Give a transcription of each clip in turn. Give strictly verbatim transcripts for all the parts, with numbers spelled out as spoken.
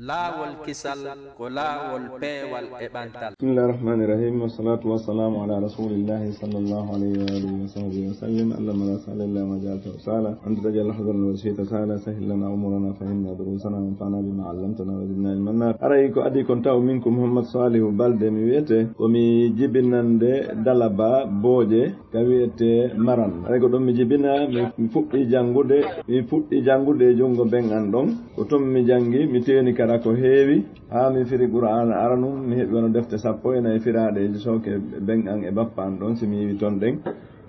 Laawol kisal ko laawol peewal e ɓantal. بسم الله الرحمن الرحيم، والصلاة والسلام على رسول الله صلى الله عليه وآله وصحبه وسلم. اللهم لا سهل إلا ما جعلته سهلا، أنت تجعل الحزن إذا شئت سهلا، سهل لنا أمورنا فهمنا دروسنا وانفعنا بما علمتنا وزدنا علما نافعا. Haray ko adii kon taw min ko Muhammad Salihu Balde mi wiyete, ko mi jibinande Dalaba Booje ka wiyete Maran. Haray ko ɗon mi jibina, mi, mi fuɗɗi janngude, mi fuɗɗi janngude e junngo ben an ɗon. Ko ton mi janngi, mi teeni kadi ko heewi, haa mi firi Qur'aana aranun, mi heɓi wano defte sappo e nayi firaaɗe e sooke ben an e bappa an ɗon, si mi yiwi ton ɗen.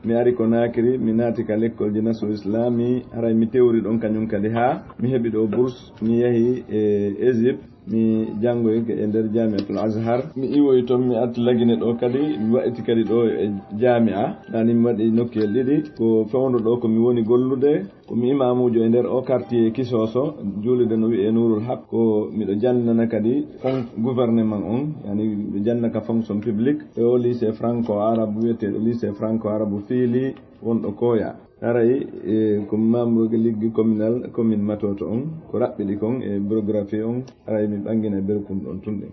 Mi ari ko Naakiri, mi naati ka lekkolji Nasru Islami, haray mi tewri ɗon kañun kadi haa mi heɓi ɗo bourse, mi yahi e Égypte, mi janngoyi e nder Jami'atul Azhar. Mi iwoyi ton, mi arti Lagine ɗo kadi, mi waɗiti kadi ɗo e jami'a. Nani mi waɗi nokkuyel ɗiɗi. Ko fewndo ɗo ko mi woni gollude, ko mi imaamuujo e nder o quartier Kisoso, juulirde no wi'e Nurul Haq. Ko miɗo jannana kadi fon-, gouvernement on, yani miɗo janna ka fonction publique e o lycée franco-arabe wi'eteeɗo lycée franco-arabe Fiili wonɗo Koya. Haray, e, ko membre liggi communal, commune Matoto on, ko raɓɓiɗi kon e bureaucratie on, haray mi ɓanngina berkun ɗon tun ɗen.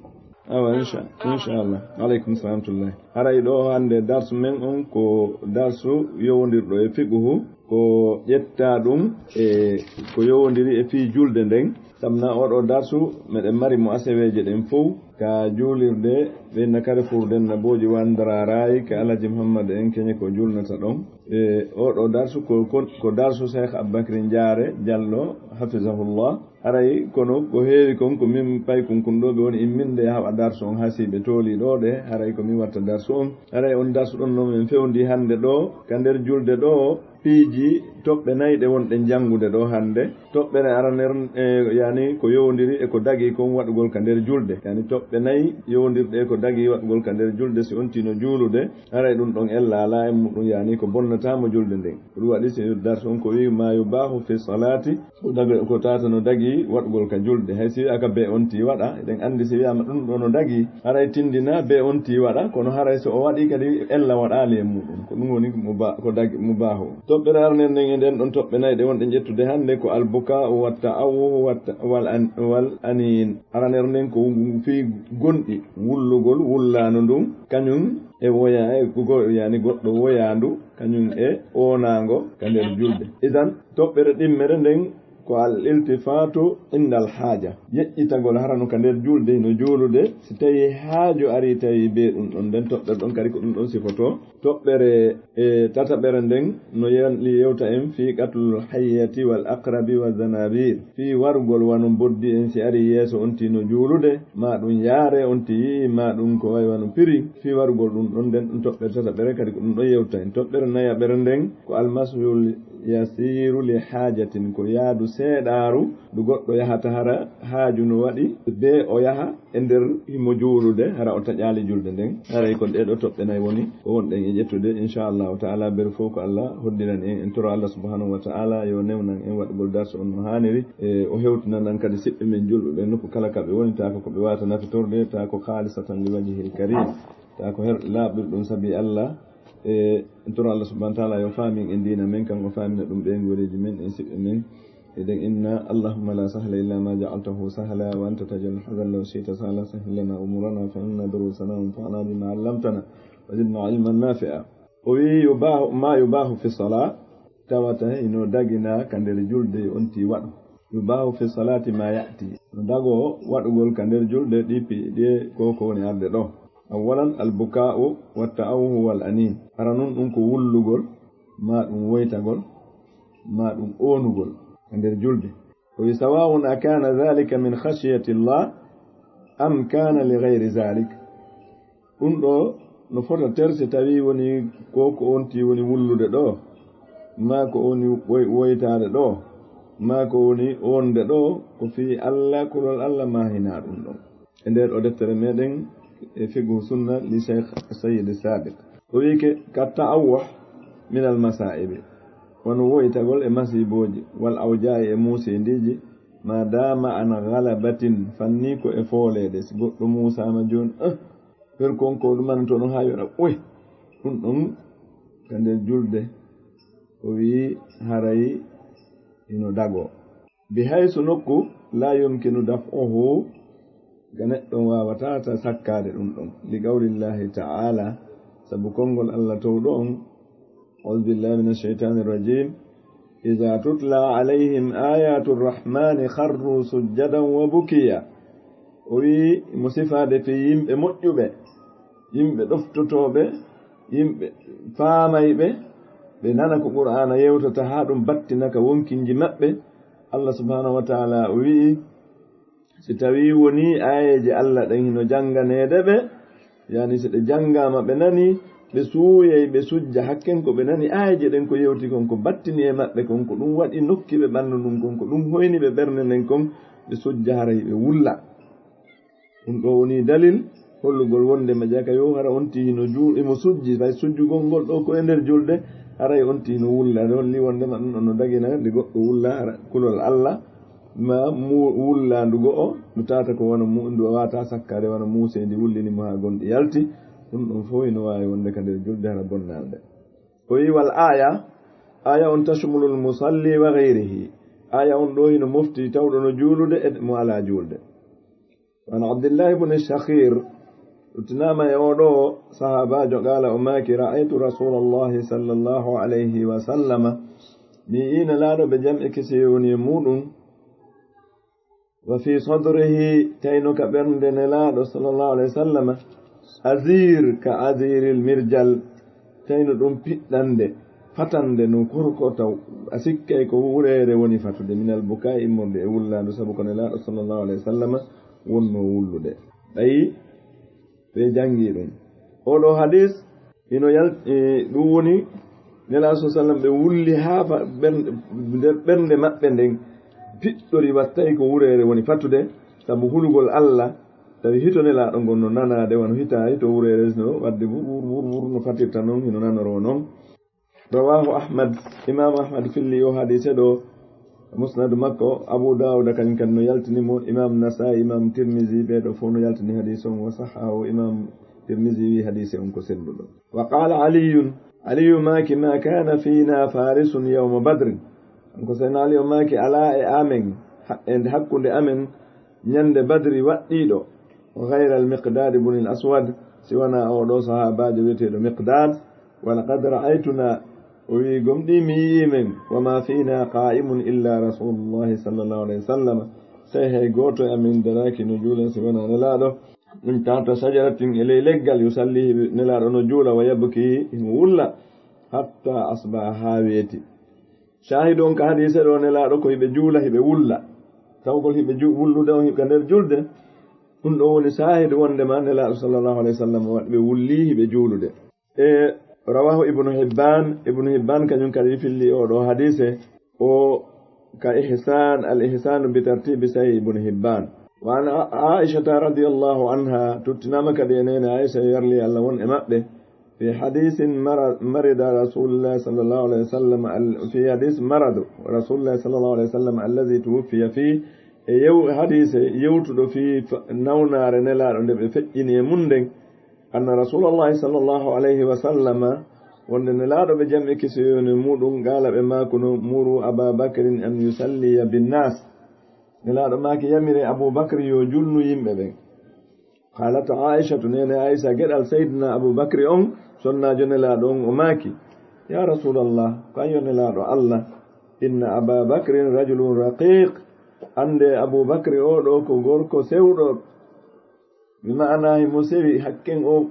Awa, incha-, inchallah. Aleykum salam tullah. Haray ɗo hannde darsu men on ko darsu yowondirɗo e fiqhu, ko ƴetta ɗum e ko yowondiri e fii julde nden. Sabu na oɗo darsu, meɗen mari mo aseweeje ɗen fow, ka juulirde ɓen na Carrefour den na Booji Wandararay, ka Alhaji Muhammad en keñe ko julnata ɗon. E oɗo darsu ko, ko, ko darsu Cheikh Aboubacry Ndiare Diallo, hafizahullah. Haray kono ko heewi kon ko min paykun kun ɗo ɓe woni imminde e haɓa darsu on, haa si ɓe tooli ɗo ɗe, haray ko min watta darsu on. Haray on darsu ɗon no min fewndi hannde ɗo, ka nder julde ɗo, piiji toɓɓe nayi ɗe wonɗen janngude ɗo hannde. Toɓɓere aranere, e, yani ko yowondiri e ko dagi kon waɗugol ka nder julde. Yani toɓɓe nayi yowondirɗe e ko dagi waɗugol ka nder julde, si on tino juulude, haray ɗum ɗon ella alaa e muɗum, yani ko bonnata mo julde nden. Ko ɗum waɗi si darsu on ko wi ma yubaahu fi salaati, ko daga, ko tata no dagi waɗugol ka julde. Hay si wi'aka be on ti waɗa, eɗen anndi si wi'ama ɗum ɗo no dagi, haray tindina be on ti waɗa, kono haray so o waɗi kadi ella waɗaali e muɗum. Ko ɗum woni muba-, ko dagi mubaahu. Toɓɓere arnere nden e nden ɗon toɓɓe nayi ɗe wonɗen ƴettude hannde ko al bukaa'u wa ta'awuhu wa ta-, wal an-, wal aniin. Aranere nden ko ngu fii gonɗi, wullugol, wullaandu ndun, kañum e woya-, e go-, yani goɗɗo woyaandu, kañum e oonaango ka nder julde. Idan, toɓɓere ɗimmere nden ko al iltifaatu indal haaja. Yeƴƴitagol harano ka nder julde, no juulude, si tawi haaju ari tawi be ɗum ɗon, nden toɓɓere ɗon kadi ko ɗum ɗon sifoto. Toɓɓere e tataɓere nden no yen-, yewta en fii qatlul hayyati wal aqrabi wa zanabir. Fii warugol wano mboddi en si ari yeeso on tino juulude, ma ɗum yaare on ti yi'i, ma ɗum ko wayi wano piri. Fii warugol ɗum ɗon nden ɗum toɓɓere tataɓere kadi ko ɗum ɗon yewta en. Toɓɓere nayaɓere nden ko almasul yasiru li haajatin, ko yaadu seeɗaaru ndu goɗɗo yahata hara haaju no waɗi be o yaha e nder himo juulude, hara o taƴaali julde nden. Haray ko ɗee ɗoo toɓɓe nayi woni ko wonɗen e ƴettude, inchallahu taala. Bere fof ko Allah hoddiran en, en toro Allah subhanahu wa taala yo newnan en waɗugol darsu on no haaniri, e o hewtinan en kadi siɓɓe men julɓe ɓen nokku kala ka ɓe woni, taa ko ko ɓe waata nafitorde, taa ko khalisatan li wajhil karim, taa ko her laaɓir ɗum sabi Allah. E en toro Allah subhanahu wa taala yo faamin en diina men kan, o faamina ɗum ɓe gooreeji men, en siɓɓe men. Eɗen inna, اللهم لا سهل إلا ما جعلته سهلا وأنت تجعل الحزن إذا شئت سهلا، سهل لنا أمورنا وفهم لنا دروسنا وانفعنا بما علمتنا وزدنا علما نافعا. O wi'i, yubaahu, ma yubaahu fi salaa, tawata hino dagina ka nder julde on ti waɗu. Yubaahu fi salaati ma ya'ti. No dagoo waɗugol ka nder julde ɗi pi-, ɗi ko, ko woni arde ɗo. Awwalan, al bukaa'u wa ta'awuhu wal aniin. Aranun ɗum ko wullugol, ma ɗum woytagol, ma ɗum oonugol ka nder julde. O wi, sawaa'un akaana dhaalika min khashyati Allah am kaana li ghayri dhaalik. Ɗum ɗo no fota ter si tawi woni ko, ko on ti woni wullude ɗo, ma ko woni woy-, woytaade ɗo, ma ko woni wonde ɗo, ko fii Allah, kulol Allah ma hinaa ɗum ɗon. E nder o deftere meɗen e fiqhu sunna li Cheikh Sayyid Sabiq. O wi'ike, ka ta'awwuh min al masaibi. Wano woytagol e masiibooji, wal awjaa'i e muusindiiji, ma dama an ghalabatin, fanni ko e fooleede. Si goɗɗo muusaama jooni, eh, fer kon ko ɗum an to no haa yoɗa, oy, ɗum ɗum ka nder julde. O wi'i haray ino dagoo. Bi haysu nokku لا يمكن دفعه, ga neɗɗo waawataa ta sakkaade ɗum ɗon. لقول الله تعالى, sabu konngol Allah towɗo on, أعوذ بالله من الشيطان الرجيم. إذا تتلى عليهم آيات الرحمن خروا سجدا وبكيا. O wi'i mo sifaade fii yimɓe moƴƴuɓe, yimɓe ɗoftotooɓe, yimɓe faamayɓe, ɓe nana ko Qur'aana yewtata haa ɗum battina ka wonkinji maɓɓe. Allah subhaanahu wa ta'ala o wi'i, si tawii wonii aayeeje Allah ɗen hino jannganeede ɓe, yani si ɗe janngaama ɓe nani, ɓe suuyay, ɓe sujja, hakken ko ɓe nani aayeeje ɗen ko yewti kon, ko battini e maɓɓe kon, ko ɗum waɗi nokki ɓe ɓanndu ndun kon, ko ɗum hoyni ɓe ɓernde nden kon, ɓe sujja haray ɓe wulla. Ɗum ɗoo wonii dalil hollugol wonndema jaka yo hara on tigi no juu-, imo sujji, fay sujjugol ngol ɗoo ko e nder julde, haray on tigi no wulla. Ɗum holli wonndema ɗum ɗon no dagina nde goɗɗo wulla hara kulol Allah, ma mu-, wullaandu go'o, ndu tata ko wano mu-, ndu waata sakkaade wano muuseendi wullini mo haa gonɗi yalti. Ɗum ɗon fof ino waawi wonde ka nder julde hara bonnaande. O wi'i, والآية, aaya on تشمل المصلي وغيره. Aaya on ɗoo hino mofti tawɗo no juulude e mo alaa juulde. وعن عبد الله بن الشخير, ruttinaama e oo ɗoo sahaabaajo, قال, o maaki, رأيت رسول الله صلى الله عليه وسلم, mi yi'ii Nelaaɗo ɓe jam e kisiyee woni e muuɗum, وفي صدره, tawi no ka ɓernde Nelaaɗo صلى الله عليه وسلم, أزير كأزير المرجل, tawi no ɗum piɗɗannde, fatannde no korkota, a sikkay ko wureere woni fatude, من البكاء, immorde e wullaandu, sabu ko Nelaaɗo صلى الله عليه وسلم wonnoo wullude. Ɓay ɓe janngi ɗum. Oo ɗoo hadiis hino yal-, e, ɗum woni Nelaaɗo صلى الله عليه وسلم ɓe wulli haa fa-, ɓernde, nder ɓernde maɓɓe nden piɗɗori, wattay ko wureere woni fatude, sabu hulugol Allah, tawi hito Nelaaɗo ngon no nanaade, wano hita, hito wureere no waɗde wur, wur, wur, wur no fatirta non, hino nanoroo non. رواه أحمد, Imaamu Ahmad filli oo hadiise ɗoo, Musnad makko, Abu Daawuda kañum kadi no yaltini mo, Imaamu Nasaa'i, Imaamu Tirmizi, ɓee ɗoo fof no yaltini hadiise on, وصححه, Imaamu Tirmizi wi'i hadiise on ko selluɗo. وقال علي, Aliyu maaki, ما كان فينا فارس يوم بدر. Kanko Seydina Ali o maaki, alaa e amen, ha-, e hakkunde amen, ñande Badri waɗɗiiɗo, غير المقداد بن الأسود, si wanaa oo ɗoo sahaabaajo wi'eteeɗo Miqdaad, ولقد رأيتنا, o wi'i, gomɗii mi yi'ii men, وما فينا قائم إلا رسول الله صلى الله عليه وسلم, sey hay gooto e amen daraaki no juula si wanaa Nelaaɗo, من تحت شجرة, e ley leggal, يصلي, Nelaaɗo no juula, ويبكي, himo wulla, حتى أصبح, haa weeti. Shaahidu on ka hadiise ɗoo, Nelaaɗo ko hiɓe juula, hiɓe wulla. Tawgol hiɓe ju-, wullude on hiɓe ka nder julde, ɗum ɗoo woni shaahidu wondema Nelaaɗo صلى الله عليه وسلم waɗi ɓe wullii hiɓe juulude. E رواه ابن حبان, Ibnu Hibbaan kañum kadi filli oo ɗoo hadiise, o ka Ihsaan, الإحسان بترتيب صحيح ابن حبان. وعن عائشة رضي الله عنها, tuttinaama kadi e neene Aisha, yarli Allah won e maɓɓe, في حديث مر-، مرض رسول الله صلى الله عليه وسلم ال-، في حديث مرض رسول الله صلى الله عليه وسلم الذي توفي فيه, e yew-, hadiise yewtuɗo fii fa-, nawnaare Nelaaɗo nde ɓe feƴƴini e mum nden, أن رسول الله صلى الله عليه وسلم, wonde Nelaaɗo ɓe jam e kisiyee woni e muuɗum, قال, ɓe maakuno, مروا أبا بكر أن يصلي بالناس. Nelaaɗo maaki, yamiree Abuu Bakri yo julnu yimɓe ɓen. قالت عائشة, neene Aisha, geɗal Seydina Abuu Bakri on, sonnaajo Nelaaɗo on, o maaki, يا رسول الله, ko an yo Nelaaɗo Allah, إن أبا بكر رجل رقيق, anndee Abuu Bakri oo ɗoo ko gorko sewɗo, bi ma'anaa himo sewi, hakken o,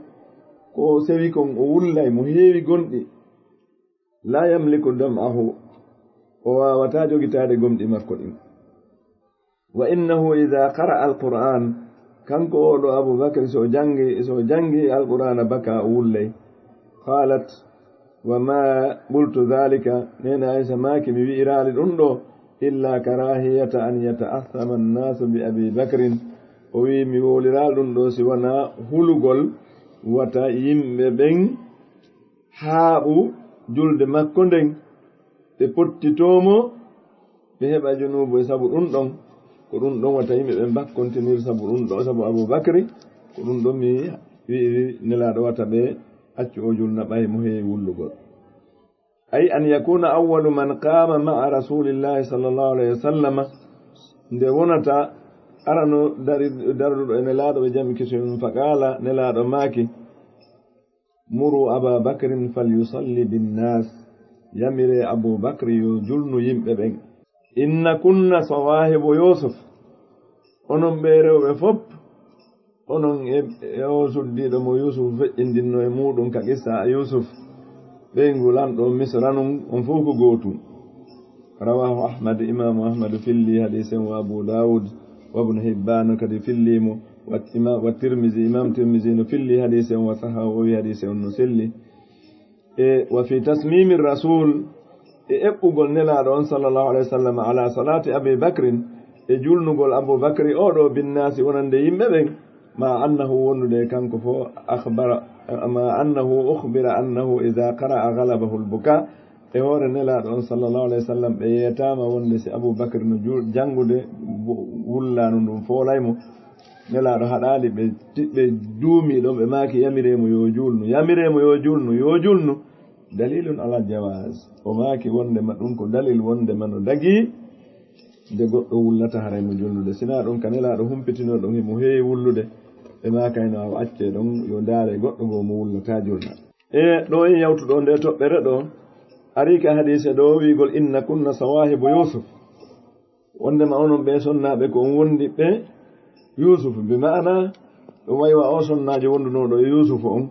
ko o sewi kon o wullay, mo heewi gonɗi. لا يملك دمعه, o waawataa jogitaade gomɗi makko ɗin. وإنه إذا قرأ القرآن, kanko oo ɗoo Abuu Bakri, so o janngi, so o janngi Alqur'aana, بكى, o wullay. قالت: وما قلت ذلك, neene Aysa maaki, mi wi'iraali ɗum ɗoo, إلا كراهية أن يتأثم الناس بأبي بكر. O wi'i, mi wowliraali ɗum ɗoo si wanaa hulugol wata yimɓe ɓen haaɓu julde makko nden, ɓe pottitoo mo, ɓe heɓa junuubu e sabu ɗum ɗon. Ko ɗum ɗon wata yimɓe ɓen bakkontinir sabu ɗum ɗoo, sabu Abuu Bakri. Ko ɗum ɗon mi wi'iri Nelaaɗo wata ɓe accu o julna ɓay mo heewi wullugol. أي أن يكون أول من قام مع رسول الله صلى الله عليه وسلم, Nde wonata arano dari-, darduɗo e Nelaaɗo ɓe jami kiso e mum, fa qaala, Nelaaɗo maaki, "Muru Aba Bakrin falyusalli binnaas." Yamire Abu Bakri yo julnu yimɓe ɓen. "Inna kunna sawaahibu Yuusuf." Onon ɓe rewɓe fop, onon e, e o suddiiɗo mo Yuusuf feƴƴindinnoo e muuɗum ka qissa Yuusuf, ɓeyngu lanɗo Misra nun, on fof ko gootum. Rawaahu Ahmad, Imaamu Ahmadu filli hadiise on, wa Abu Daawud, wa Ibnu Hibbaana kadi filli mo, wa Ima-, wa Tirmizi, Imaam Tirmizi no filli hadiise on, wa sahahu, o wi hadiise on no selli. E, wa fi tasmimi Rasul, e eɓɓugol Nelaaɗo on sallallahu alayhi wa sallam ala salati Abi Bakrin, e julnugol Abu Bakri o ɗo binnaasi wonande yimɓe ɓen, ma annahu wondude e kanko fo akhbara, ma annahu ukhbira annahu idha qara'a ghalabahu al-buka, e hoore Nelaaɗo on sallallahu alayhi wa sallam ɓe yeetaama wonde si Abu Bakri no ju-, janngude bu-, wullaanu ndun foolay mo. Nelaaɗo haɗaali ɓe, ti-, ɓe duumii ɗon, ɓe maaki, "Yamiree mo yo juulnu, yamiree mo yo juulnu, yo juulnu." Dalilun alal jawaaz. O maaki wondema ɗum ko dalil wondema no dagii nde goɗɗo wullata haray mo juulnude. Sinaa ɗum ka Nelaaɗo humpitinoo ɗum himo heewi wullude, ɓe maakayno awa accee ɗon, yo ndaare goɗɗo goo mo wullataa juulna. E ɗo en yawtuɗo nde toɓɓere ɗo, arii ka hadiise ɗo wi'ugol, "Inna kunna sawaahibu Yuusuf." Wondema onon ɓee sonnaaɓe ko on wondiɓɓe Yuusuf, bi ma'ana ɗum wayi wa o sonnaajo wondunooɗo e Yuusuf on,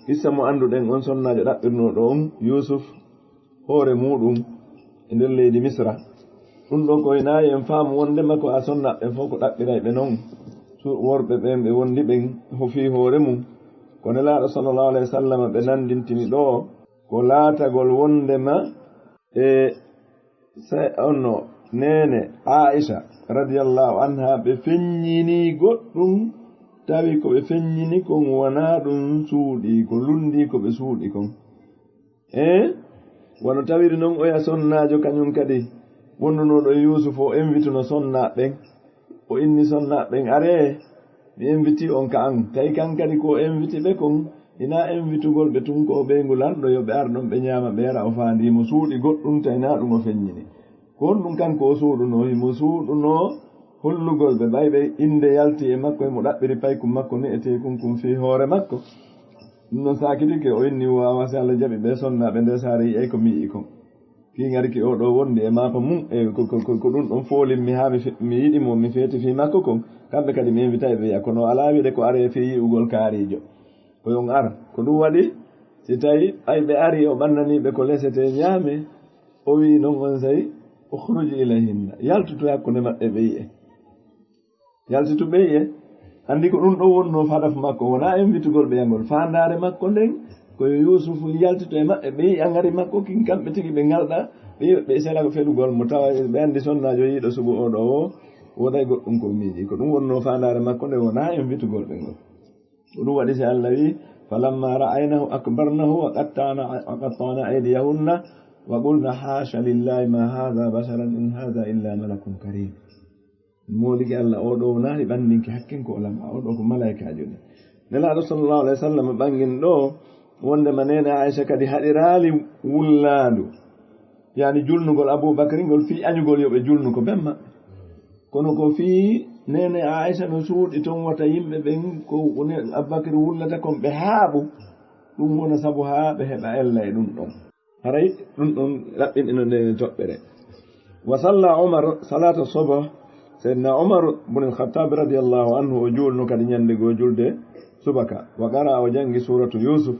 qissa mo annduɗen on sonnaajo ɗaɓɓirnooɗo on Yuusuf hoore muuɗum e nder leydi Misra. Ɗum ɗo ko hinaayi en faamu wondema ko a sonnaaɓe fof ko ɗaɓɓirayɓe non, su-, worɓe ɓen ɓe wondi ɓen ho fii hoore mum. Ko Nelaaɗo sallallahu alayhi wa sallam ɓe nanndintini ɗo ko laatagol wondema e Sey onno neene Aisha radiyallahu anha ɓe feññini goɗɗum, tawi ko ɓe feññini kon wonaa ɗum suuɗi, ko lundi ko ɓe suuɗi kon. E wano tawiri non oya sonnaajo kañum kadi wondunooɗo e Yuusuf o invituno sonnaaɓe ɓen. O inni sonnaaɓe ɓen, "Aree, mi inviti on ka an." Tawi kan kadi ko o inviti ɓe kon, hinaa invitugol ɓe tun ko o ɓeyngu lanɗo, yo ɓe ar ɗon ɓe ñaama, ɓe yara, o faandii mo suuɗi goɗɗum, tawi naa ɗum o feññini. Ko honɗum kanko o suuɗunoo? Himo suuɗunoo hollugol ɓe, ɓay ɓe innde yalti e makko, himo ɗaɓɓiri paykun makko ne'eteekun kun fii hoore makko. Ɗum non saakitike, o inni, "Waawa, si Allah jaɓi ɓe sonnaaɓe nde saare yi'ay ko mi yi'i kon." Kii ŋari ki oo ɗoo wondi e maako mum, e ko, ko, ko, ko ɗum ɗon foolimmi haa mi fe-, mi yiɗi mo, mi feeti fii makko kon. Kamɓe kadi mi invitay ɓe, wi'a, kono alaa wi'ude ko aree fii yi'ugol kaariijo. Ko yo on ar. Ko ɗum waɗi, si tawi ɓay ɓe arii, o ɓannanii ɓe ko lesetee ñaamee, o wi'i non onsay, "Ukhruj ilayhinna." Yaltu to e hakkunde maɓɓe ɓe yi'e. Yaltitu ɓe yi'e. Anndi ko ɗum ɗo wonnoo hadafu makko, wonaa invitugol ɓe yangol. Faandaare makko nden, ko yo Yuusufu yaltito e maɓɓe, ɓe yi'a ŋari makko kin, kamɓe tigi ɓe ngalɗa, ɓe yi'a ɓe sela ko felugol mo, tawa ɓe anndi sonnaajo yi'uɗo sugu oo ɗoo o, wooday goɗɗum ko miiji. Ko ɗum wonnoo faandaare makko nden, wonaa invitugol ɓe ngol. Ko ɗum waɗi si Allah wi'i, "Falamma ra'aynahu akbarnahu wa qatta'na, wa qatta'na aydiyahunna wa qulna hasha lillahi ma hadha basharan in hadha illa malakun karim." Mooliki Allah, oo ɗoo wonaali ɓanndinki hakkin ko o lama, oo ɗoo ko malaykaajo ni. Nelaaɗo sallallahu alayhi wa sallam ɓanngin ɗoo wondema neene Aisha kadi haɗiraali wullaandu, yaani julnugol Abu Bakri ngol fii añugol yo ɓe julnu ko ben maɓɓe. Kono ko fii neene Aisha no suuɗi ton wata yimɓe ɓen ko ne-, Abu Bakri wullata kon ɓe haaɓu, ɗum wona sabu haa ɓe heɓa ella e ɗum ɗon. Haray ɗum ɗon raɓɓinɗino nde toɓɓere. Wa salla Umar salata subh, Seydina Umar bun al-Khattab radiyallahu anhu o juulno kadi ñande goo julde subaka. Wa qara o janngi suratu Yusuf,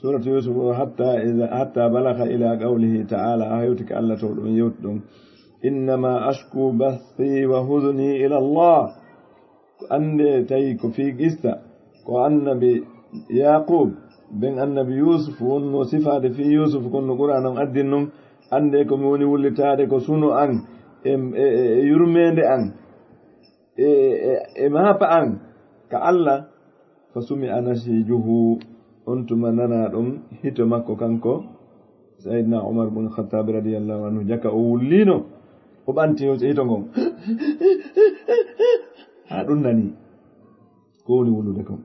suratu Yusuf o hatta iza, hatta balagha ila qawlihi ta'ala, a hewti ka Allah to ɗum yewti ɗum. Innama ashku bathi wa huzni ila Allah. Ko annde tawi ko fii qissa, ko annabi Yaqub, ben annabi Yusuf wonnoo sifaade fii Yusuf, kon no Qur'aana on addin non, annde ko mi woni wullitaade ko suno an, e, e, e, e yurmeende an, e, e, e maafa an ka Allah, fa sumi'a nashijuhu, on tuma nanaa ɗon hito makko kanko, Sayyidina Umar bun Khattab radiyallahu anhu, jaka o wulliino, o ɓanti hito ngon. Haa ɗum nani. Ko woni wulude kon?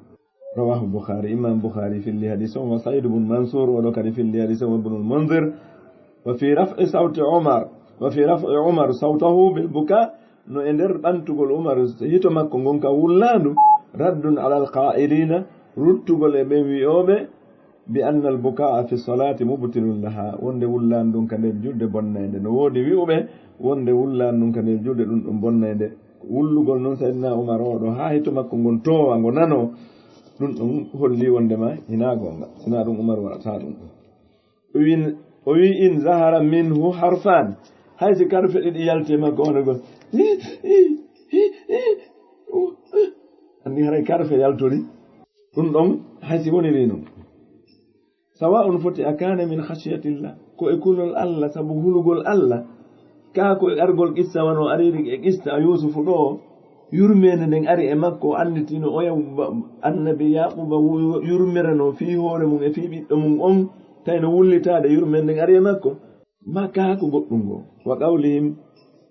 Rawahu Bukhari, Imam Bukhari filli hadis on, wa Sayyid bun Mansur, oɗo kadi filli hadis on, wa Ibnul Munzir, wa fi raf'i sawti Umar, wa fi raf'i Umar sawtahu bil buka, No e nder ɓantugol Umar hito makko ngon ka wullaandu, raddun alal qaa'iliina, ruttugol e ɓen wi'ooɓe, bi annal bukaa fi salaati mubtilun laha, wonde wullaandu ndun ka nder julde bonnaynde. No woodi wi'uɓe wonde wullaandu ndun ka nder julde ɗun ɗun bonnaynde. Wullugol non Sayyidina Umar o ɗo haa hito makko ngon toowa, ngo nanoo, ɗun ɗon holli wondema hinaa goonga, sinaa ɗun Umar waɗataa ɗun. O wi, o wi, in zahara minhu harfan. Hay si karfe ɗiɗi yalti e makko, wona gol. Hi, hi, hi, hi. Anndi haray karfe yaltori. Ɗun ɗon, hay si woniri non. Sawa'un foti a kana min khashiyatillah. Ko e kulol Allah, sabu hulugol Allah. Kaa ko e argol qissa wano ariri e qissa Yuusufu ɗo, yurmeende nden ari e makko, o annditino oya ba-, annabi Yaquba wu-, yurmirano fii hoore mum e fii ɓiɗɗo mum on, tawi no wullitaade yurmeende nden ari e makko. Ma kaa ko goɗɗum ngo. Wa qawlihim,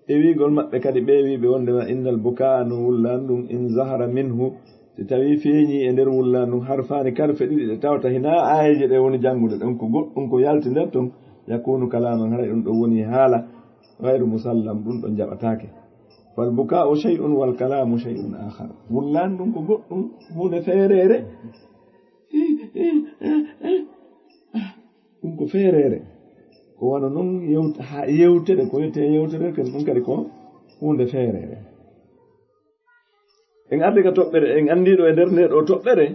e wi'gol maɓɓe kadi ɓe wi'ɓe wondema innal bukaa no wullaandu ndun in zahara minhu, si tawi feeñi e nder wullaandu ndun harfaani karfe ɗiɗi ɗe tawata hinaa aayeeje ɗe woni janngude ɗon, ko goɗɗum ko yalti nder ton, yakunu kalaaman, haray ɗum ɗon woni haala, ghayru musallam, ɗum ɗon jaɓataake. Fal bukaa'u shay'un wal kalaamu shay'un aakhar. Wullaandu ndun ko goɗɗum, huunde feereere. Ɗum ko feereere. Ko wano non yewt-, ha-, yewtere, ko wiyetee yewtere, kadi ɗum kadi ko huunde feereere. En ardi ka toɓɓere, en anndi ɗo e nder nde ɗo toɓɓere,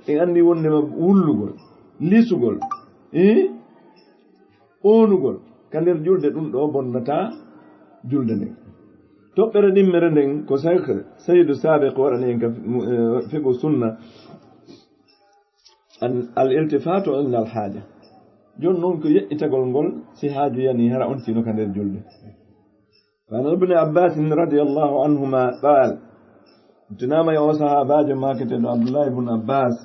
en anndi wondema wullugol, lisugol, ii, oonugol ka nder julde, ɗum ɗo bonnataa julde nden. Toɓɓere ɗimmere nden ko Cheikh Sayyidu Sabiq waɗani en ka, eh, fiqhu sunna, an, al iltifatu inda al haaja. Jooni non ko yeƴƴitagol ngol si haaju yani, hara on tino ka nder julde. Wa an ibni Abbasin radiyallahu anhuma qaal, tinaama e o sahaabaajo maaketeeɗo Abdullahi ibn Abbas,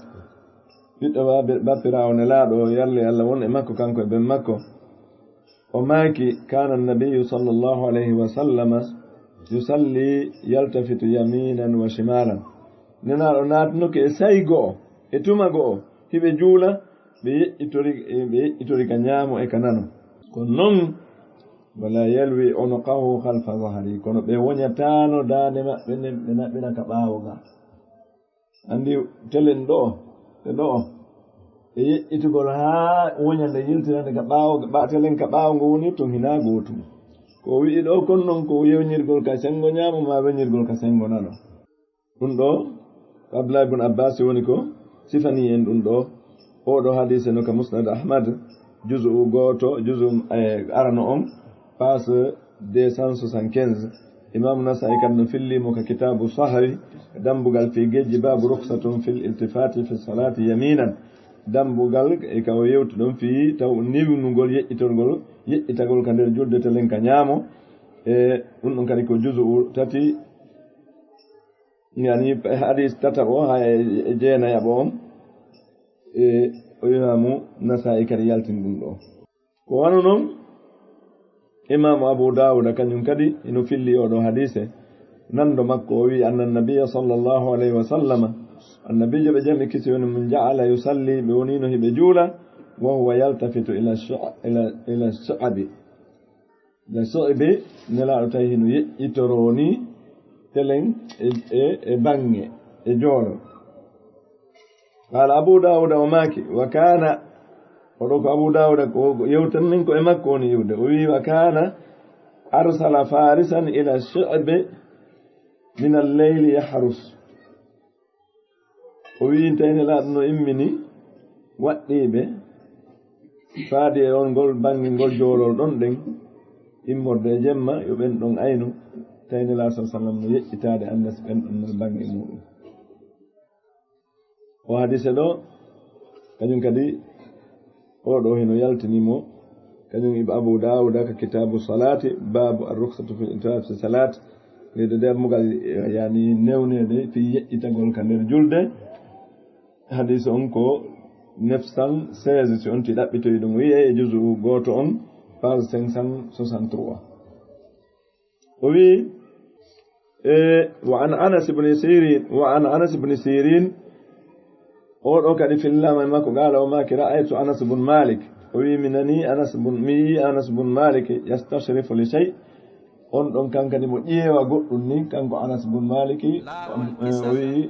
ɓiɗɗo baabe-, bappiraawo Nelaaɗo, o yalle Allah won e makko, kanko e ben makko. O maaki, kaana nabiyyu sallallahu alayhi wa sallama yusalli yaltafitu yaminan wa shimalan. Nelaaɗo naatinoke e sa'i go'o, e tuma go'o, hiɓe juula, ɓe yeƴƴitori, ɓe yeƴƴitori ka ñaamo e ka nano. Ko non, wala yalwi unuqahu khalfa zahri, kono ɓe woñataano daande maɓɓe nden, ɓe naɓira ka ɓaawo ga. Anndi telen ɗo, e ɗo, e yeƴƴitugol haa woñande yiltirande ka ɓaawo, ɓa-, telen ka ɓaawo ngo woni tun hinaa gootum. Ko o wi'i ɗo kon non ko weñirgol ka senngo ñaamo maa weñirgol ka senngo nano. Ɗum ɗo, Abdullahi ibn Abbas woni ko sifani en ɗum ɗo. Oo ɗo hadiise no ka Musnad Ahmad, juzu gooto, juzu, eh, arano on, paas deux cent soixante-quinze. Imaamu Nasaa'i kadi no filli mo ka Kitaabu Sahawi, dambugal fii gejji, baabu rukhsatun fil iltifaati fi salaati yaminan. Dambugal e ka o yewti ɗon fii taw niwnugol yeƴƴitorgol, yeƴƴitagol ka nder julde telen ka ñaamo. E ɗum ɗon kadi ko juzu tati, yani hadis tataɓo, ha e, e jeenayaɓo on. E o Imaamu Nasaa'i kadi yaltini ɗum ɗo. Ko wano non, Imaamu Abu Daawuda kañum kadi ino filli oo ɗoo hadiise, nanndo makko o wi'i, anna nabiyya sallallahu alayhi wa sallama, annabiijo ɓe jam e kisiyee woni mum, ja'ala yusalli, ɓe woniino hiɓe juula, wa huwa yaltafitu ila shu-, ila, ila shu'abi. Ila shu'abi, Nelaaɗo tawi hino yeƴƴitoroo ni telen e, e, e baŋŋe, e joolol. Qaala Abu Daawuda o maaki, wa kaana, oɗo ko Abu Daawuda, ko yewtan min ko e makko woni iwde. O wi'i, wa kaana arsala farisan ila shi'bi min al-layli yahrus. O wi'i, tawi Nelaaɗo no immini waɗɗiiɓe faade e on ngol baŋŋe ngol joolol ɗon ɗen, immorde e jemma, yo ɓen ɗon aynu. Tawi Nelaaɗo sallallahu alayhi wa sallam no yeƴƴitaade annda si ɓen ɗon no baŋŋe muɗum. O hadiise ɗo, kañum kadi, oo ɗoo hino yaltini mo, kañum Ibn Abu Daawuda ka Kitaabu Salaati, baabu ar-rukhsatu fil iltifati fi salaat, leydi dambugal, yani, newneede fii yeƴƴitagol ka nder julde. Hadiise on ko neuf cent seize, si on ti ɗaɓɓitoyi ɗum, wi'ee e juzu gooto on, page cinq cent soixante-trois. O wi'i, e, wa an Anas ibn Sirin, wa an Anas ibn Sirin, oo ɗoo kadi fillaama e makko, qaala o maaki, ra'aytu Anas ibn Malik, o wi'i, mi nani Anas ibn, mi yi'i Anas ibn Malik, yastashrifu li shay', On ɗon kankadi mo ƴeewa goɗɗum ni, kanko Anas bun Maliki, o wi'i,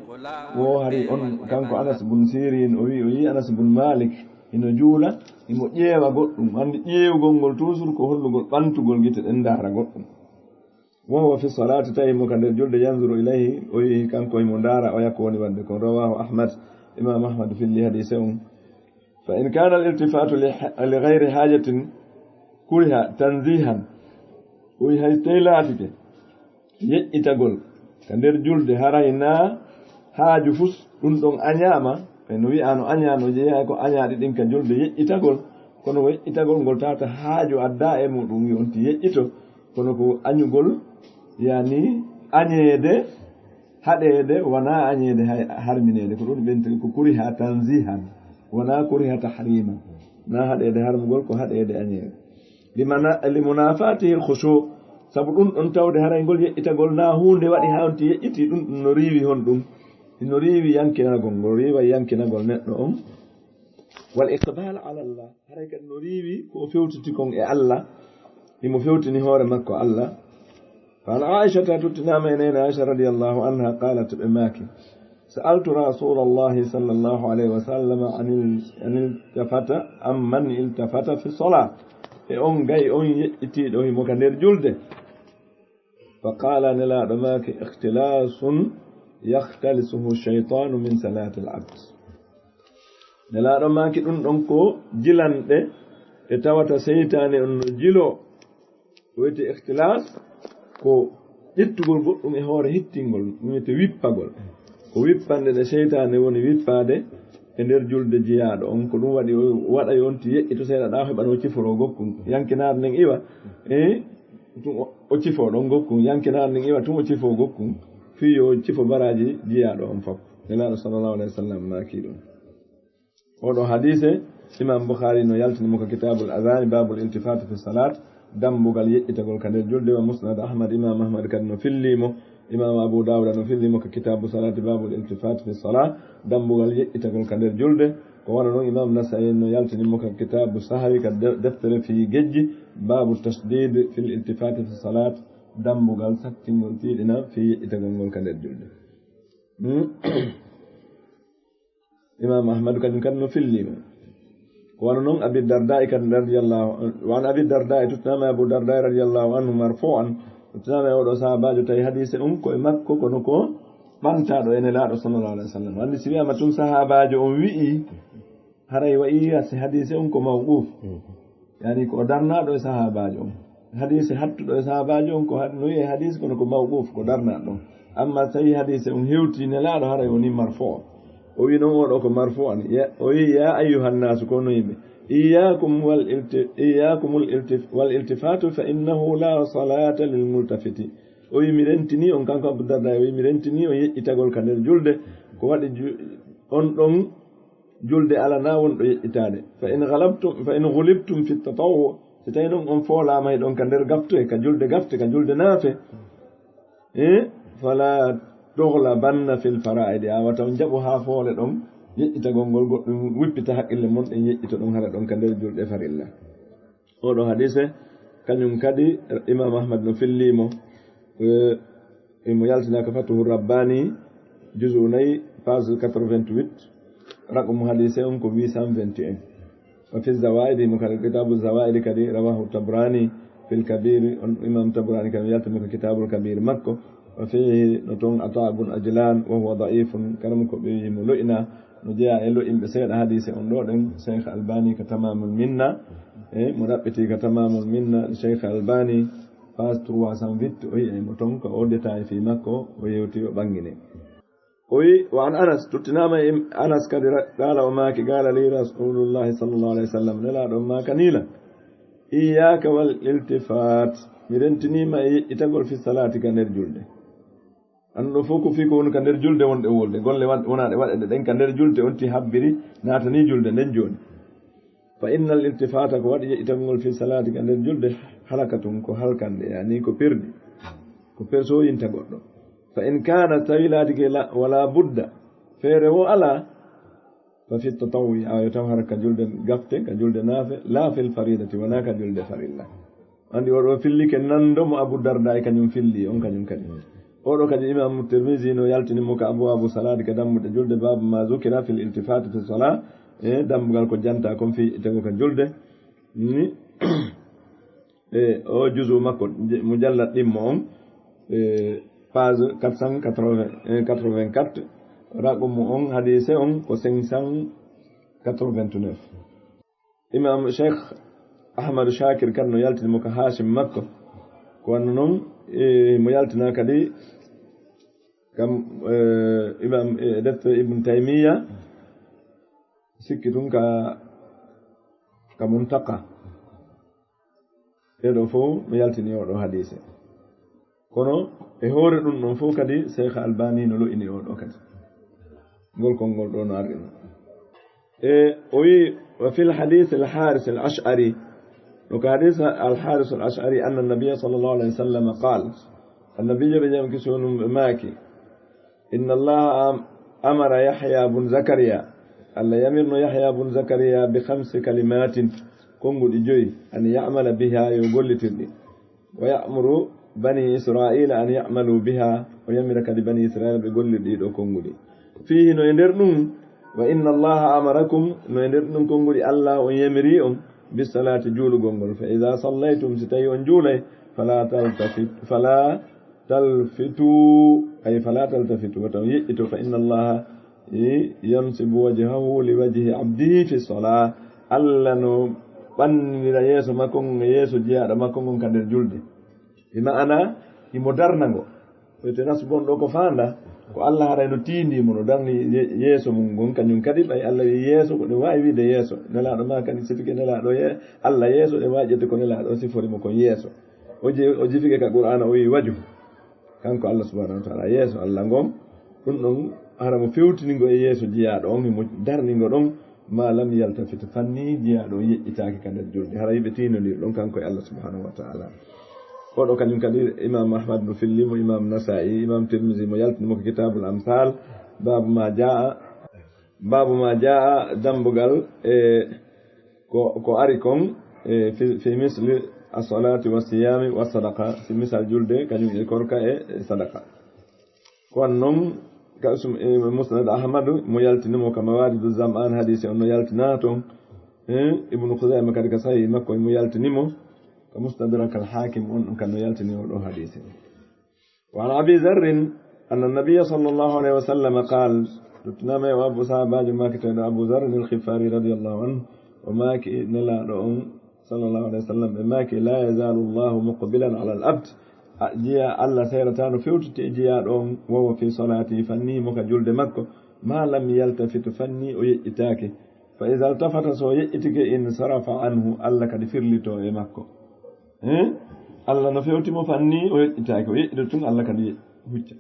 wo hari on, kanko Anas bun Sirin, o wi'i, o yi'i Anas bun Malik hino juula, himo ƴeewa goɗɗum. Anndi ƴeewgol ngol toujours ko hollugol ɓantugol gite ɗen ndaara goɗɗum. Wa huwa fi salati, tawi mo ka nder julde, yanzuru ilayhi, o wi'i kanko himo ndaara oya ko woni waɗde kon. Rawahu Ahmad, Imam Ahmad filli hadise on. Fa in kana al-iltifatu li, li ghayri hajatin kuriha tanzihan. O wi'i hay so tawi laatike yeƴƴitagol ka nder julde haray na haaju fus, ɗum ɗon añaama, e no wi'ano añaano jeeya ko añaaɗi ɗin ka julde yeƴƴitagol, kono ko yeƴƴitagol ngol tawata haaju adda e muɗum yonti yeƴƴito, kono ko añugol, yani añeede, haɗeede, wona añeede hay harmineede, ko ɗum ɓen tawi ko kuriha tanzihan, wona kuriha tahrima, na haɗeede harmugol, ko haɗeede añeede. Limana-, limunafatihi al-khushu, sabu ɗum ɗon tawde haray ngol yeƴƴitagol na huunde waɗi haa on ti yeƴƴiti ɗum, ɗum no riiwi hon ɗum, no riiwi yankinagol, ngol riiwa yankinagol neɗɗo on. Wal iqbal ala Allah, haray kadi no riiwi ko o fewtiti kon e Allah, himo fewtini hoore makko Allah. Fa an Aishata, tottinama e nene Aisha radiyallahu anha, qalat, ɓe maaki, sa'altu rasulallahi sallallahu alayhi wa sallam anil, anil tafata, amman iltafata fi salah. E on gay on yeƴƴitiiɗo himo ka nder julde. Fa qala, Nelaaɗo maaki, ikhtilasun yakhtalisuhu shaytanu min salatil abd. Nelaaɗo maaki, ɗum ɗon ko jilanɗe ɗe tawata seytaane on no jiloo. Ko wiyetee ikhtilas, ko ƴettugol goɗɗum e hoore hittingol, ɗum wiyetee wippagol. Ko wippanɗe ɗe seytaane woni wippaade e nder julde jiyaaɗo on. Ko ɗum waɗi o waɗa yo on ti yeƴƴito seeɗa ɗa, heɓa no ciforo gokkun. Yankinaare nden iwa, e tun o, o cifo ɗon gokkun. Yankinaare nden iwa tun o cifo gokkun. Fii yo cifo baraaji jiyaaɗo on fof. Nelaaɗo sallallahu alayhi wa sallam maaki ɗum. Oɗo hadiise, Imam Bukhari no yaltini mo ka Kitabul Adhan, Babul Iltifati fi Salat, dambugal yeƴƴitagol ka nder julde, wa Musnad Ahmad, Imam Ahmad kadi no filli mo, Imam Abu Dawud no filli mo ka Kitabu Salati, Babul Iltifati fi Salat, dambugal yeƴƴitagol ka nder julde. Ko wano non Imam Nasa'i no yaltini mo ka Kitabu Sahawi, ka de-, deftere fi gejji, Babu Tashdid fil Iltifati fi Salat, dambugal sattingol tiiɗina fi yeƴƴitagol ngol ka nder julde. Hmm? Imam Ahmadu kañum kadi no filli mo. Ko wano non Abi Darda'i kadi radiyallahu anhu. Wa an Abi Darda'i, tottinama e Abu Darda'i radiyallahu anhu marfu'an. Tottinama e oɗo sahabaajo tawi hadiise on ko e makko, kono ko ɓantaaɗo e Nelaaɗo sallallahu alaihi wasallam. Anndi si wi'ama tun sahabaajo on wi'i, haray wa'i si hadiise on ko mawquf. Yani ko o darnaaɗo e sahaabaajo on. Hadiise hattuɗo e sahaabaajo on ko had-, no wi'e hadiise kono ko mawquf, ko darnaaɗo on. Amma tawi hadiise on hewti Nelaaɗo, haray woni marfu. O wi non oɗo ko marfu an. Ya, o wi, "Ya ayyuhan nasu, ko no yimɓe. Iyyakum wal ilti-, iyyakumul iltif-, wal iltifatu fa innahu la salata lil multafiti." O wi, "Mi rentini on," kanko Abu Darda, o wi, "Mi rentini on yeƴƴitagol ka nder julde. Ko waɗi ju-, on ɗon julde alana wonɗo yeƴƴitaade. Fa in ghalabtum, fa in ghulibtum fi tatawwu, si tawi non on foolaama e ɗon ka nder gafte, ka julde gafte, ka julde naafe, eh, fala tughlabanna fil fara'idi, a wata on jaɓu haa foole ɗon yeƴƴitagol ngol goɗɗum, wippita haqqille mon ɗen yeƴƴito ɗon hara ɗon ka nder julɗe farilla." Oɗo hadiise, kañum kadi Imam Ahmad no filli mo, eh, imo yaltina ka Fatuhu Rabbani, juzu nayi, page quatre-vingt-huit, raqmu hadiise on ko huit cent vingt et un. Wa fi Zawaidi, mo kadi Kitabu Zawaidi kadi, rawahu Tabrani fil Kabiri, on Imam Tabrani kadi yalti mo ko Kitabul Kabir makko, wa fihi, no ton Ata bun Ajlan, wa huwa da'ifun, kanum ko ɓe mo lo'ina, no jeyaa e lo'inɓe seeɗa hadiise on ɗo ɗen, Cheikh Albani ka Tamamul Minna, e mo ɗaɓɓiti ka Tamamul Minna, Cheikh Albani, page trois cent huit, o yi'ay mo ton, ko o détail fii makko, o yewti, o ɓangini. O wi, wa an Anas, tuttinaama e Anas kadi, ra-, qaala o maaki, qaala li Rasulullahi sallallahu alayhi wa sallam, Nelaaɗo on maakani lan, "Iyyaka wal iltifat, mi rentiniima e yeƴƴitagol fi salaati ka nder julde." Annduɗo fof ko fii ko woni ka nder julde wonɗe wolde. Golle wa-, wonaaɗe waɗeede ɗen ka nder julde, on ti habbiri naatanii julde nden jooni. Fa innal iltifata, ko waɗi yeƴƴitagol fi salaati ka nder julde, halakatun, ko halkande, yani ko perdi, ko persooyinta goɗɗo. Fa in kana, tawi laatike la, wala budda, feere wo alaa, fa fi tatawwi, a yo taw hara ka julde gafte, ka julde naafe, la fil faridati, wonaa ka julde farilla. Andi oɗo fillike nando mo Abu Darda e kañum filli on kañum kadi. Oɗo kadi Imam Tirmidhi no yaltini mo ka Abwabu Salati ka dammuɗe julde, babu ma zukira fil iltifati fi sala, e dambugal ko janta kon fi tego ka julde. Ni, e o juzu makko, je-, mujallad ɗimmo on, e page quatre cent quatre-vingts, e quatre-vingt-quatre, raqmu on hadise on ko cinq cent quatre-vingt-neuf. Imam Cheikh Ahmad Shakir kan no yaltini mo ka Hashim makko. Ko wanno non, e mo yaltina kadi kam, e, Imam, e, defte Ibn Taymiya, sikki tun ka, ka Muntaqa. Ɗeɗo fof no yaltini oɗo hadise. Kono e hoore ɗum ɗon fof kadi Cheikh Albani no lo'ini oɗo kadi. Ngol konngol ɗo no arri ɗum. E o wi, wa fil hadith al Haris al Ash'ari. Donc hadith al Haris al Ash'ari anna Nabiyya sallallahu alayhi wa sallam qal. Annabi jaɓe jam kisi wonum ɓe maaki. Inna Allah am-, amara Yahya bun Zakariya. Allah yamirno Yahya bun Zakariya bi khamsi kalimatin. Konnguɗi joyi. An ya'mala biha yo gollitirɗi. Wa ya'muru bani Israila an ya'malu biha, o yamira kadi bani Israila ɓe gollira ɗiɗo konnguɗi. Fihi, no e nder ɗum, wa inna Allaha amarakum, no e nder ɗum konnguɗi Allah on yamiri on, bis salati, juulugol ngol. Fa idha sallaytum, si tawi on juulay, fala taltafit-, fala talfitu, ay fala taltafitu, wata on yeƴƴito, fa inna Allaha yansibu wajhahu li wajhi abdihi fi salah. Allah no ɓannira yeeso makko ngon e yeeso jiyaaɗo makko ngon ka nder julde. Bi ma'ana, himo darna ngo. Wiyete nasbu on ɗo ko faanda, ko Allah haray no tiindi mo, no darni ye-, yeeso mum ngon, kañum kadi ɓay Allah wi yeeso, ko ɗe waawi wiide yeeso. Nelaaɗo ma kadi sifike Nelaaɗo ye-, Allah yeeso, ɗe waawi ƴette ko Nelaaɗo sifori mo kon yeeso. O je-, o jifike ka Qur'aana, o wi waju. Kanko Allah subhanahu wa ta'ala, yeeso Allah ngon, ɗum ɗon hara mo fewtini ngo e yeeso jiyaaɗo on, himo darni ngo ɗon, ma lam yaltafit, fanni jiyaaɗo on yeƴƴitaaki ka nder julde. Hara yiɓe tiinondir ɗon kanko e Allah subhanahu wa ta'ala. Oɗo kañum kadi Imam Ahmad no filli mo, Imam Nasa'i, Imam Tirmidhi mo yaltini mo ko Kitabul Amsal, babu ma jaa, babu ma jaa, dambugal e ko, ko ari kon, e, fi, fi misli as-salati wa siyami wa sadaqa, fi misal julde, kañum e korka e, e sadaqa. Ko wan non, ka sum, e, Musnad Ahmad, mo yaltini mo ka Mawaridu Zam'an, hadisi on no yaltina ton. E, Ibnu Khuzaima kadi ka Sahih makko, mo yaltini mo, ka Mustadrak al-Hakim on, on kan no yaltini o ɗo hadisi. وعن أبي ذر أن النبي صلى الله عليه وسلم قال، luttinama e Abu Sahabajo makiteɗo Abu Dharr al-Ghifari radiyallahu anhu, o maki Nelaɗo on sallallahu alaihi wasallam, ɓe maki, لا يزال الله مقبلا على العبد. A, jiya Allah seeratano fewtiti e jiyaɗo on, وهو في صلاته, fanni mo ka julde makko, ما لم يلتفت, fanni o yeƴƴitaki. فإذا التفت, so o yeƴƴitike, انصرف عنه, Allah kadi firlito e makko. Eh? Allah no fewti mo fanni, o yeƴƴitaaki, o yeƴƴito tun, Allah kadi hucca.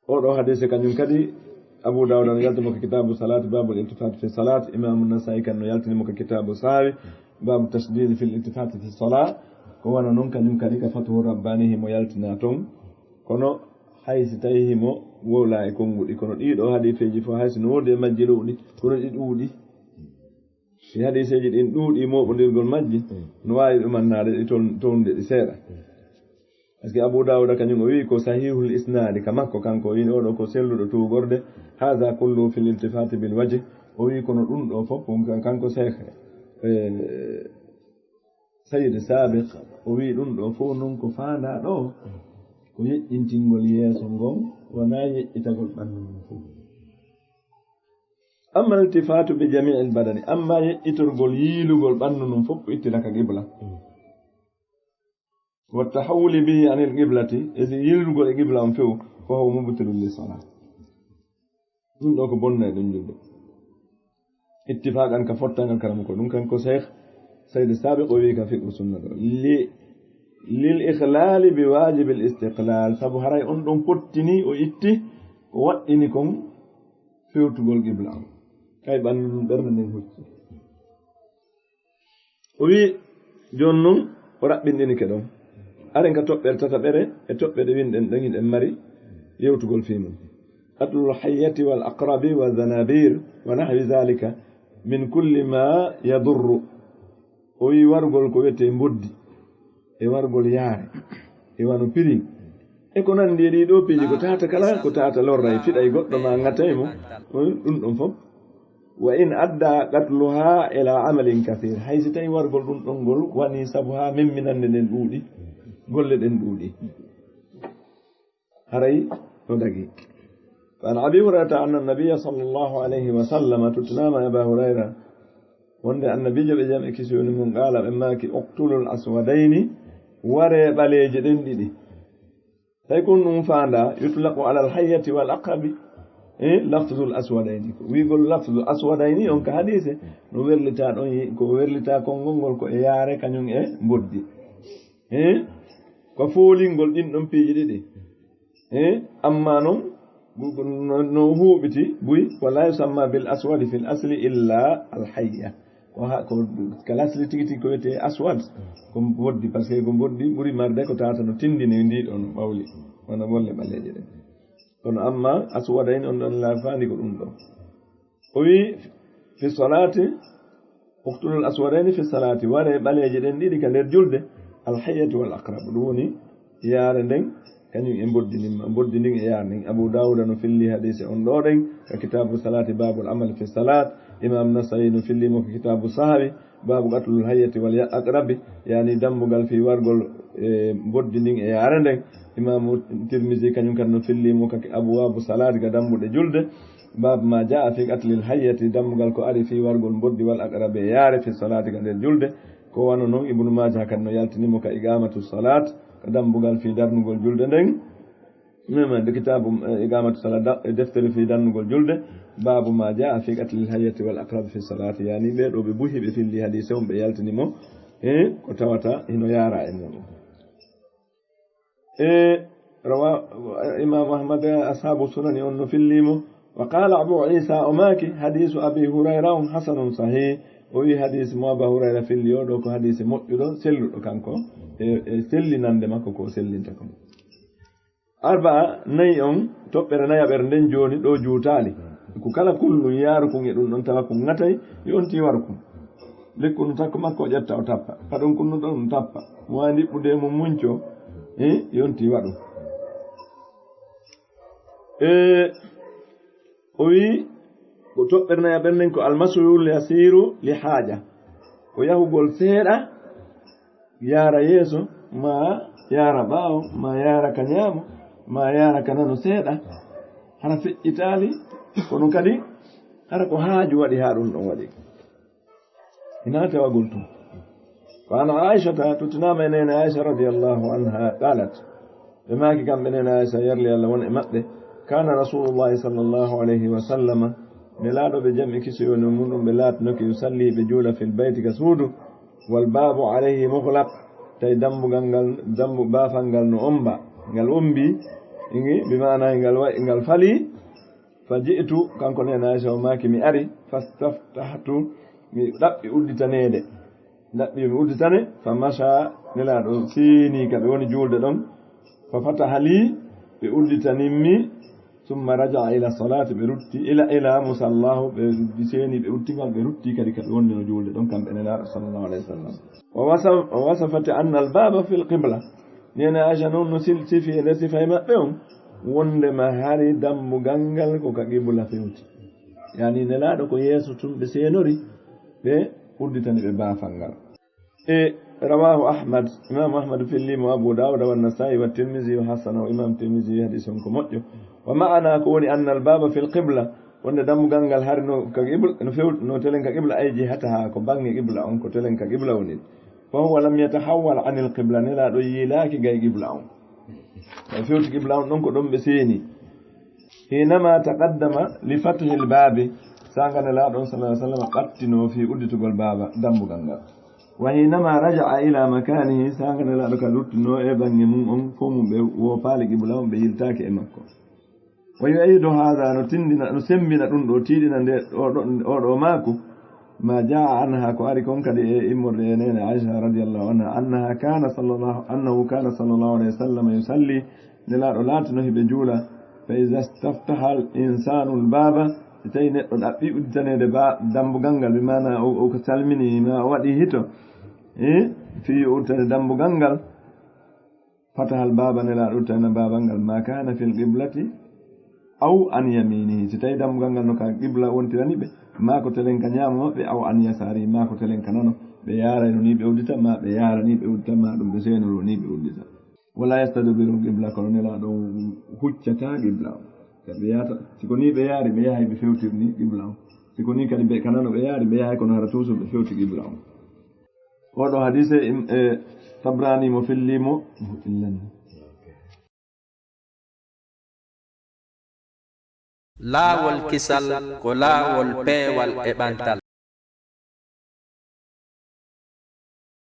Oɗo hadise kañum kadi, Abu Dawud no yaltini mo ko Kitabu Salati, Babul Iltifat fi Salat, Imamu Nasa'i kan no yaltini mo ko Kitabu Sawi, Babu Tashdid fil Iltifat fi Salat, ko wano non kañum kadi ka Fathu Rabbani himo yaltina ton. Kono hay si tawi himo wowla e konnguɗi, kono ɗiɗo hadifeji fof hay si no woodi e majji ɗuuɗi, kono ɗi ɗuuɗi. Si hadiseeji ɗin ɗuuɗi moɓondirgol majji, no waawi ɗumannaade ɗi ton-, townde ɗi seeɗa. Par ce que Abu Dawuda kañum o wi'i ko sahihul isnaadi ka makko, kanko o wi'i oɗo ko selluɗo tuugorde, haza kullu fil iltifati bil wajh. O wi'i kono ɗum ɗo fof, kan-, kanko Cheikh, eh, Sayyid Sabiq, o wi'i ɗum ɗo fof non ko faandaa ɗo, ko yeƴƴintingol yeeso ngon, wonaa yeƴƴitagol ɓanndu ngun fof. Amma iltifatu bi jami'il badani, amma yeƴƴitorgol yiilugol ɓanndu ndun fof ittira ka qibla. Wa tahawuli bihi anil qiblati, e si yiilugol e qibla on few, fa huwa mubtilun li salat. Ɗum ɗo ko bonna e ɗum julde. Ittifaqan ka fottangal kala mo ko ɗum kanko Cheikh Sayyid Sabiq o wi ka fiqhu sunna ɗo. Li, lil ikhlali bi wajibil istiqlal, sabu haray on ɗon fottini o itti, o waɗɗini kon fewtugol qibla on. Kay ɓanndu ɓernde nden hucci. O wi, jooni non, o raɓɓinɗinike ɗon. Aren ka toɓɓere tataɓere, e toɓɓere winɗen ɗon, hiɗen mari yewtugol fii mum. Qatlul hayyati wal aqrabi wa zanabir, wa nahwi zalika, min kulli ma yadurru. O wi wargol ko wiyetee mboddi, e wargol yaare, e wano pirin. E ko nanndi e ɗii ɗoo piiji, ko tata kala, ko tata lorra e fiɗa e goɗɗo ma ŋata e mo, on ɗum ɗon fof. Wa in adda qatluha ila amalin kathir. Hay si tawi wargol ɗum ɗon ngol wani sabu haa memminande nden ɗuuɗi, golle ɗen ɗuuɗi. Haray no dagi. Fa an Abi Hurayrata anna Nabiyya sallallahu alayhi wa sallam, tuttinaama e Aba Hurayra, wonde Annabiijo ɓe jam e kisiyee woni mum, qaala ɓe maaki, "Uqtulul aswadayni, waree ɓaleeje ɗen ɗiɗi." Tawi kon ɗum faanda, "Yutlaqu alal hayyati wal aqrabi, eh, lafzul aswadayni." Ko wi'gol lafzu aswadayni on ka hadiise, no werlita ɗon, yi-, ko werlita konngol ngol ko e yaare kañum e mboddi. Eh, ko foolingol ɗin ɗon piiji ɗiɗi. Eh, amma non, gu-, gu-, no, no huuɓiti buy, "Wala yusamma bil aswadi fil asli illa al hayya." Ko ha, ko kal asli tigi tigi ko wiyetee aswad, ko mboddi, parce que ko mboddi ɓuri marde ko tata no tindini ndi ɗon ɓawli, wano bolle ɓaleeje ɗen. Kono amma aswadayni on ɗon lafaani ko ɗum ɗo. O wi, "Fi salati, uqtulul aswadayni fi salati, waree ɓaleeje ɗen ɗiɗi ka nder julde, al hayyati wal aqrab." Ɗum woni yaare nden, kañum e mboddi ndin, mboddi ndin e yaare nden. Abu Dawuda no filli hadiise on ɗo ɗen, ka kitaabu salati, babul amal fi salat. Imam Nasa'i no filli mo ka kitaabu sahawi, babu qatlul hayyati wal ya-, aqrabi, yani dambugal fii wargol, e, mboddi ndin e yaare nden. Imamu Tirmisi kañum kadi no filli mo ka abwabu salat, ka dambuɗe julde. Bab ma jaa fi qatlil hayyati, dambugal ko ari fii wargol mboddi wal aqrabi e yaare fi salati ka nder julde. Ko wano non Ibnu Maaja kadi no yaltini mo ka iqamatu salat, ka dambugal fii darnugol julde nden. Mema de kitaabu, eh, iqamatu salat, da-, e deftere fii darnugol julde. Babu ma jaa fi qatlil hayyati wal aqrab fi salati. Yani ɓee ɗoo ɓe buhi ɓe filli hadiise on ɓe yaltini mo. Eh, ko tawata hino yaara e muɗum. E rawa, Imam Ahmad, ashabu sunani on no filli mo. Wa qala Abu Isa, o maaki, hadisu Abi Hurayra on hasanun sahih. O wi hadiisi mo Aba Hurayra filli o ɗo ko hadiisi moƴƴuɗo, selluɗo kanko, e, e sellinande makko ko o sellinta kon. Arba'a nayi on, toɓɓere nayaɓere nden jooni ɗo juutaali. Ko kala kullun yaaru kun e ɗum ɗon tawa kun ŋatay, yonti waru kun. Lekkunu takko makko o ƴetta o tappa. Paɗon kunnu ɗon tappa. Mo waawi ndiɓɓude e mum munco, eh, yonti waɗu. E, o wi'i, ko toɓɓere nayaɓere nden ko almasu yasiru li haaja. Ko yahugol seeɗa, yaara yeeso, ma yaara ɓaawo, ma yaara ka ñaamo, ma yaara ka nano seeɗa. Hara feƴƴitaali, kono kadi hara ko haaju waɗi haa ɗum ɗon waɗi. Ina tawagol tun. Wa an Aishata, tuttinaama e neene Aisha radiyallahu anha, qalat, ɓe maaki kamɓe neene Aisha, yarli Allah won e maɓɓe, kana Rasulullahi sallallahu alayhi wa sallama, Nelaaɗo ɓe jam e kisoyoni mum ɗum ɓe laatinoke, yusalli ɓe juula fil bayti ka suudu, wal baabu alayhi mughlaq, tawi dambugal ngal, dambu baafal ngal no omba, ngal ombi, ingi, bi maana ngal wa-, ngal fali, Fa ji'tu, kanko neene Aisha o maaki, mi ari, fastaftahtu, mi ɗaɓɓi udditaneede. Ɗaɓɓi mi udditane, fa masha, Nelaaɗo seeni ka ɓe woni juulde ɗon. Fa fataha li, ɓe udditanin mi, summa raja'a ila salati, ɓe rutti, ila, ila musallahu, ɓe seeni ɓe utti ngal, ɓe rutti kadi ka ɓe wonnino juulde ɗon, kamɓe Nelaaɗo sallallahu alayhi wa sallam. Wa wasa-, wa wasafati anna al-baba fil qibla. Neene Aisha noon no sil-, sifi e nder sifa e maɓɓe on, wondema hari dambugal ngal ko ka qibla fewti. Yani Nelaaɗo ko yeeso tun ɓe seenori, ɓe udditani ɓe baafal ngal. E rawahu Ahmad, Imam Ahmad filli mo, Abu Dawud wa Nasa'i wa Tirmidhi wa hasanahu, Imam Tirmidhi wi hadis on ko moƴƴo. Wa ma'ana ko woni anna al-baba fil qibla, wonde dambugal ngal hari no ka qibla, no few-, no telen ka qibla, ay jihataha, ko bange qibla on, ko telen ka qibla woni. Fa huwa lam yatahawwal anil qibla, Nelaaɗo yiilaaki gay qibla on. Ɓe fewti qibla on ɗon ko ɗon ɓe seeni. Hinama taqaddama li fathil baabi, sanga Nelaaɗo on sallallahu alaihi wasallam ɓattino fii udditugol baaba dambugal ngal. Wa hinama raja'a ila makanihi, sanga Nelaaɗo ka luttino e bange mum on, fof mum ɓe woopaali qibla on, ɓe yiltaaki e makko. Wa yu'ayyidu hadha, no tindina, no sembina ɗum ɗo, tiiɗina nde, o ɗo, o ɗo maaku, ma jaa anha, ko ari kon kadi e immorde e neene Aisha radiyallahu anha, annaha kana sallallahu, annahu kana sallallahu alayhi wa sallam yusalli, Nelaaɗo laatino hiɓe juula, fa iza staftaha al insanu al baba, si tawi neɗɗo ɗaɓɓi udditaneede ba, dambugal ngal, bi maana o, o ko salmini, ma o waɗi hito, E fii o udditane dambugal ngal, فتح الباب, Nelaaɗo udditana baabal ngal, ما كان في القبلة أو عن يمينه. Si tawi dambugal ngal no ka qibla wontirani ɓe, maa ko telen ka ñaamo maɓɓe, أو عن يساره, maa ko telen ka nano. Ɓe yaarayno ni ɓe uddita, maa ɓe yaara ni ɓe uddita, maa ɗum ɓe seenoro ni ɓe uddita. ولا يستدبر القبلة, kono Nelaaɗo huccata qibla o. Ɓe yaata, si ko ni ɓe yaari, ɓe yahay ɓe fewtir ni qibla o. Si ko ni kadi ɓe ka nano ɓe yaari, ɓe yahay kono hara toujours ɓe fewti qibla o. Oɗo hadise im-, e Tabrani mo filli mo, mo illani. Laawol kisal ko laawol peewal e ɓantal.